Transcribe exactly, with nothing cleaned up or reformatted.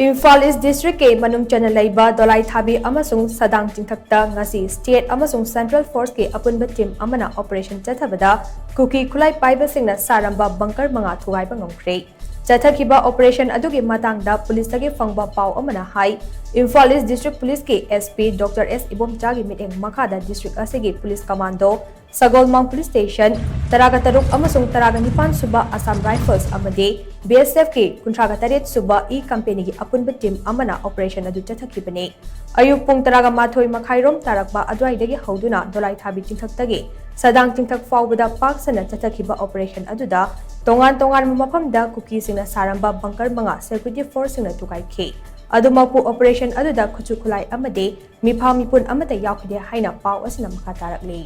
ꯏꯝꯐꯥꯜ ꯏꯁ ꯗꯤꯁꯇ꯭ꯔꯤꯛꯀꯤ ꯃꯅꯨꯡ ꯆꯟꯅ ꯂꯩꯕ ꯗꯣꯂꯥꯏꯊꯥꯕꯤ ꯑꯃꯁꯨꯡ ꯁꯗꯥꯡ ꯆꯤꯡꯊꯛꯇ ꯉꯁꯤ ꯁ꯭ꯇꯦꯠ ꯑꯃꯁꯨꯡ ꯁꯦꯟꯇ꯭ꯔꯦꯜ ꯐꯣꯔꯁꯀꯤ ꯑꯄꯨꯟꯕ ꯇꯤꯝ ꯑꯃꯅ ꯑꯣꯄꯔꯦꯁꯟ ꯆꯠꯊꯕꯗ ꯀꯨꯀꯤ ꯈꯨꯠꯂꯥꯏ ꯄꯥꯏꯕꯁꯤꯡꯅ ꯁꯥꯔꯝꯕ ꯕꯪꯀꯔ ꯃꯉꯥ ꯊꯨꯒꯥꯏꯕ ꯉꯝꯈ꯭ꯔꯦ꯫ ꯆꯠꯊꯈꯤꯕ ꯑꯣꯄꯔꯦꯁꯟ ꯑꯗꯨꯒꯤ ꯃꯇꯥꯡꯗ ꯄꯨꯂꯤꯁꯇꯒꯤ ꯐꯪꯕ ꯄꯥꯎ ꯑꯃꯅ ꯍꯥꯏ, ꯏꯝꯐꯥꯜ ꯏꯁ ꯗꯤꯁꯇ꯭ꯔꯤꯛ ꯄꯨꯂꯤꯁꯀꯤ SP Doctor S ꯏꯕꯣꯝꯆꯥꯒꯤ ꯃꯤꯠꯌꯦꯡ ꯃꯈꯥꯗ ꯗꯤꯁꯇ꯭ꯔꯤꯛ ꯑꯁꯤꯒꯤ ꯄꯨꯂꯤꯁ ꯀꯃꯥꯟꯗꯣ ꯁꯒꯣꯜꯃꯥꯡ ꯄꯨꯂꯤꯁ ꯁ꯭ꯇꯦꯁꯟ ꯇꯔꯥꯒ ꯇꯔꯨꯛ ꯑꯃꯁꯨꯡ ꯇꯔꯥꯒ ꯅꯤꯄꯥꯟ ꯁꯨꯕ ꯑꯁꯥꯝ ꯔꯥꯏꯐꯜꯁ ꯑꯃꯗꯤ BSFꯀꯤ ꯀꯨꯟꯊ꯭ꯔꯥꯒ ꯇꯔꯦꯠ ꯁꯨꯕ E ꯀꯝꯄꯦꯅꯤꯒꯤ ꯑꯄꯨꯟꯕ ꯇꯤꯝ ꯑꯃꯅ ꯑꯣꯄꯔꯦꯁꯟ ꯑꯗꯨ ꯆꯠꯊꯈꯤꯕꯅꯤ꯫ ꯑꯌꯨꯛ ꯄꯨꯡ ꯇꯔꯥꯒ ꯃꯥꯊꯣꯏ ꯃꯈꯥꯏꯔꯣꯝ ꯇꯥꯔꯛꯄ ꯑꯗꯨꯋꯥꯏꯗꯒꯤ ꯍꯧꯗꯨꯅ ꯗꯣꯂꯥꯏꯊꯥꯕꯤ ꯆꯤꯡꯊꯛꯇꯒꯤ ꯁꯗꯥꯡ ꯆꯤꯡꯊꯛ ꯐꯥꯎꯕꯗ ꯄꯥꯛ ꯁꯟꯅ ꯆꯠꯊꯈꯤꯕ ꯑꯣꯄꯔꯦꯁꯟ ꯑꯗꯨꯗ ꯇꯣꯉꯥꯟ ꯇꯣꯉꯥꯟꯕ ꯃꯐꯝꯗ ꯀꯨꯀꯤꯁꯤꯡꯅ ꯁꯥꯔꯝꯕ ꯕꯪꯀꯔ ꯃꯉꯥ ꯁꯦꯀ꯭ꯌꯨꯔꯤꯇꯤ ꯐꯣꯔꯁꯁꯤꯡꯅ ꯊꯨꯒꯥꯏꯈꯤ꯫ ꯑꯗꯨꯃꯛꯄꯨ ꯑꯣꯄꯔꯦꯁꯟ ꯑꯗꯨꯗ ꯈꯨꯠꯁꯨ ꯈꯨꯠꯂꯥꯏ ꯑꯃꯗꯤ ꯃꯤꯐꯥ ꯃꯤꯄꯨꯟ ꯑꯃꯠꯇ ꯌꯥꯎꯈꯤꯗꯦ ꯍꯥꯏꯅ ꯄꯥꯎ ꯑꯁꯤꯅ ꯃꯈꯥ ꯇꯥꯔꯛꯂꯤ꯫